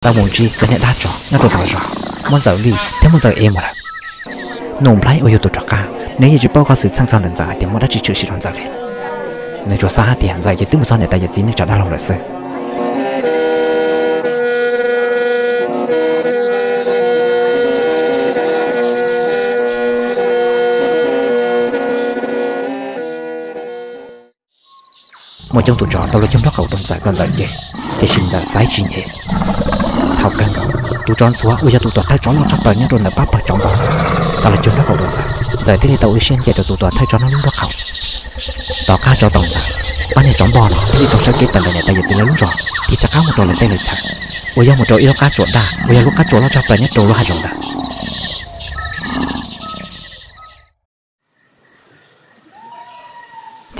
Tau mus ntsib cov niag dab tsov nyob rau tom zos, muab Ntxawm Vij thiab muab Ntxawm Ev mus lawm. Nuj Nplhaib uas yog tus rov qab, nws yeej tsis paub qhov xwm txheej txog ntawm Ntxawm hais tias muaj dab tsi tshwm sim rau Ntxawm li. Nws tsuas xav hais tias Ntxawm ces twb mus txog niam tais yawm txiv neej tsa dab laug lawm xwb. Muaj coob tus tsov tau los cug nraub qaum rau Ntxawm kom Ntxawm nce, tiam sis Ntxawm xaiv tsis nce. Thaum kawg nkaus, tus tsov ntxhuav uas yog tus tuam thawj tsov loj tshaj plaws nyob rau ntawm pab pawg tsov npog tau los cug nraub qaum rau Ntxawm, Ntxawm thiaj li tau ua siab nce rau tus tuam thawj tsov no lub nraub qaum. Tom qab tsov tau Ntxawm, pab niag tsov npog no thiaj li tau sawv kev tawm ntawm niam tais yawm txiv lawv lub zos, tig rov qab mus rau lawv tej lawv chaw, uas yog mus rau ib lub qab tsuas daj uas yog lub qab tsuas loj tshaj plaws nyob rau lub hav zoov ntawd.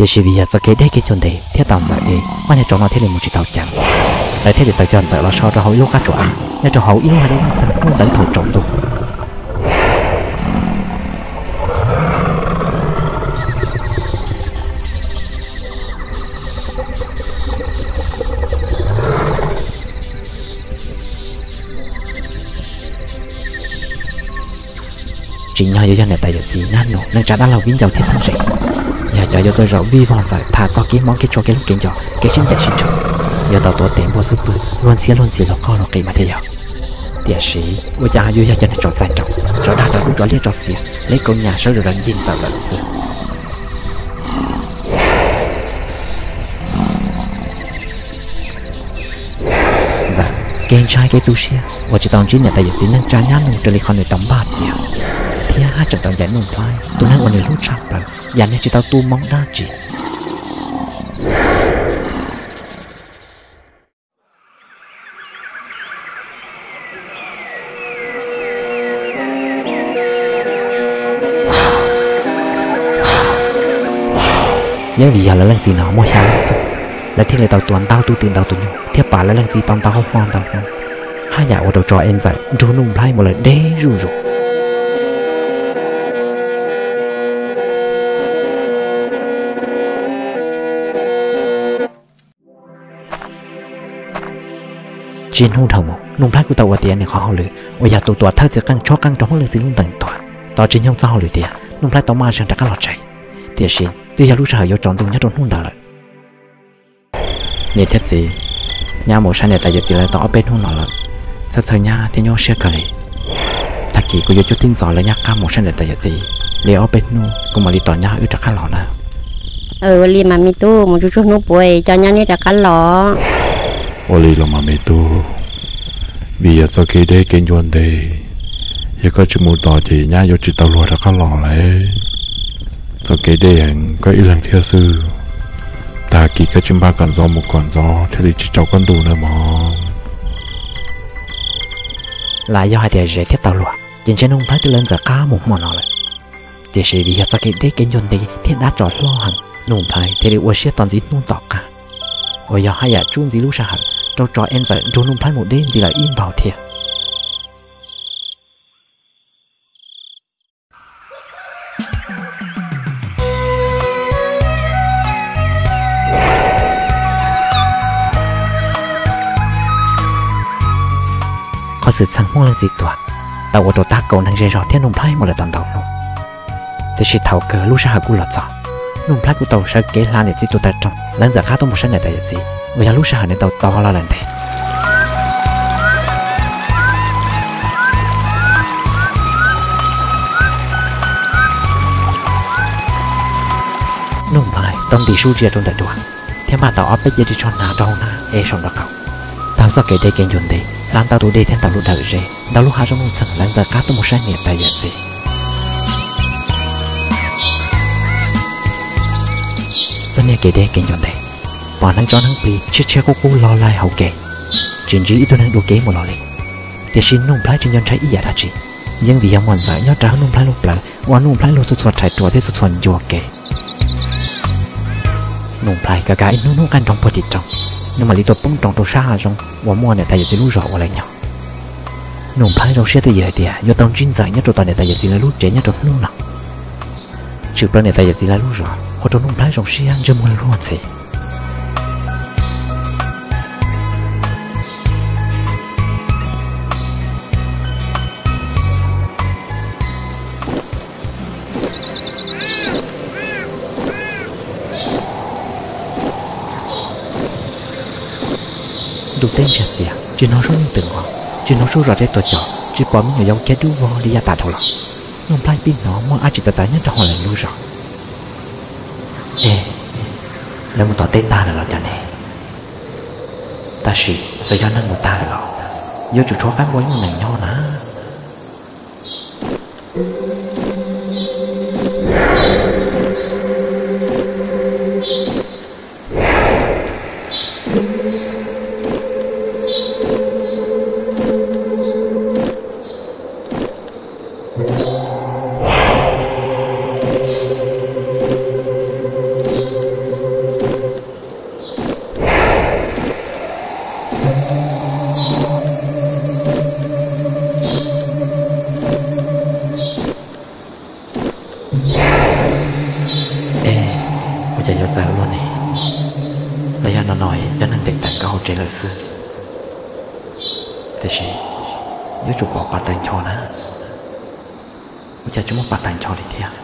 Tiam sis vim yog txoj kev deb kev ncua ntev thiab tau Ntxawm Ev, pab niag tsov no thiaj li mus tsis tau chaw, lawv thiaj li tau coj Ntxawm los so rau hauv ib lub qab tsuas av nyob rau hauv ib lub hav zoov ntxhab hnub ntawd thaum tsaus ntuj. Tsim nyog yuav yog niam tais yawm txiv Nyab Nus neej tsa dab laug viv ncaus thiab txheeb ze, yog cov yuav tuaj zaum vij vog Ntxawm tham txog kev hmov kev tshua kev hlub kev nco kev sib ncaim sib ntsib, yuav tau tuav tes npuaj xub pwg luag ntxhi luag ntxhi luag qoj luag qis mas thiaj yog. Tiam sis ua cas yuav yog cov niag tsov txaij nraug, tsov dag tsov dub tsov liab tsov xiav leb kaus nyas sawv zom zaws ncig Ntxawm lawm xwb. Ntxawm kev ntshai kev tu siab uas tsis tau ntsib niam tais yawm txiv neej tsa Nyab Nus raws li qhov nws tau npaj cia, thiab haj tseem tau ncaim Nuj Nplhaib tus neeg uas nws hlub tshaj plaws yam niag tsis tau tu moo dab tsi. Yeej vim yog lawv leej txiv no muaj xya leej tub, lawv thiaj li tau tua ntau tus twm ntau tus nyuj thiab pam lawv leej txiv tau ntau hmo ntau hnub, haj yam ua rau tsov ev Ntxawm nrug Nuj Nplhaib mus lawm deb zuj zus. Tsis hnub dhau mus, Nuj Nplhaib kuj tau ua tiav nws qhov hauj lwm uas yog tus tuam thawj txiv qeej tshuab qeej rau Hmoob leej txiv lub ntees tuag. Tos tsis nyoog txoj hauj lwm tiav, Nuj Nplhaib tau maj zeeg rov qab los tsev, tiam sis twb yog lub sij hawm yuav tsaus ntuj nyob rau hnub ntawd lawm. Niam thiab txiv, nyab mus saib niam tais yawm txiv lawv tau ob peb hnub no lawm, txhawj txhawj nyab thiab nyuaj siab kawg li. Tag kis kuv yuav coj tib ntxov lawv nyab qab mus saib niam tais yawm txiv li ob peb hnub, kuv mam li tos nyab wb rov qab los na. Ua li mas me tub, mus tsuj tsuag hnub puav coj nyab neb rov qab los. Ua li los mas me tub, vim yog txoj kev deb kev ncua ntev, yog koj tsis mus tos ces nyab yuav tsis tau luag rov qab los lawm. Txoj kev deb heev, koj ib leeg thiab xwb. Tag kis koj tsis npaj kom ntxov mus kom ntxov thiaj li tsis tsaus koj ntuj na mog. Lam yog hais tias Zeb thiab tau luag ces ntshe Nuj Nplhaib twb lawv Ntxawm qab mus hmo no lawm. Tiam sis vim yog txoj kev deb kev ncua ntev thiab dab tsov hlob heev, Nuj Nplhaib thiaj li ua siab tos ntxiv hnub tom qab, uas yog haj yam tsub ntxiv lub sij hawm rau tsov ev Ntxawm nrug Nuj Nplhaib mus deb ntxiv lawm ib npaug thiab. Qhov xwm txheej Hmoob leej txiv tuag tau ua rau tab kaum neeg zej zog thiab Nuj Nplhaib mus lawm tau ntau hnub. Tiam sis thaum kawg lub sij hawm kuj los txog, Nuj Nplhaib kuj tau sawv kev hla niam txiv tus taw rooj lawv Ntxawm qab tuaj mus saib niam tais yawm txiv, uas yog lub sij hawm nws tau tos los lawm ntev. Nuj Nplhaib tau ntim sub ntsia rau ntawm duav, thiab npaj tau ob peb cev ris tsho hnav rau hauv hnab ev saum nraub qaum. Taug txoj kev deb kev ncua ntev, hla ntau tus dej thiab ntau lub dawm zeb, ntau lub hav zoov nuj txeeg lawv Ntxawm qab tuaj mus saib niam tais yawm txiv. Txoj niag kev deb kev ncua ntev, pom hneev tsob hneev plig tshiab tshiab qub qub log laig hauv kev, tsis ntsib ib tug neeg dua kev mus los li. Tiam sis Nuj Nplhaib tsis nco ntshai ib yam dab tsi, yeej vim yog muaj Ntxawm nyob rau hauv Nuj Nplhaib lub plawv ua Nuj Nplhaib luag txhua txhua rhais ruam thiab txhua txhua ncua kev. Nuj Nplhaib kav kav ib hnub hnub qaij nroos puag tim roob, nws mam li tuaj poob nroos rau sab hav zoov uas muaj niam tais yawm txiv lub zos ua lawv nyob. Nuj Nplhaib zoo siab twb yog hais tias yuav tau ntsib Ntxawm nyob rau tom niam tais yawm txiv lawv lub tsev nyob rau hnub no. Tshwm plaws niam tais yawm txiv lawv lub zos ua rau Nuj Nplhaib zoo siab ntsej muag luag ntxhi. Ntsia tias tsis hnov suab neeg twg nqos, tsis hnov suab zos deb tuaj cov, tsis pom me nyuam yaus kiag dub vog li yav tas dhau los. Nuj Nplhaib pib hnov muaj dab tsi txawv txawv nyob rau hauv lawv lub zos. Es, lawv mus tom teb tag lawm los cas ne? Tab sis txawm yog neeg mus tag lawm los yuav tsum tshuav qaib npua nyuj nees nyob na. Es, ua cas yuav txawv ua luaj ne? Los yog no no cov neeg ntes tawm nkawd hauv tsev lawm xwb. Tiam sis yuav tsum pom pas tawv ncho na. Ua cas tsis muaj pas tawv ncho li thiab?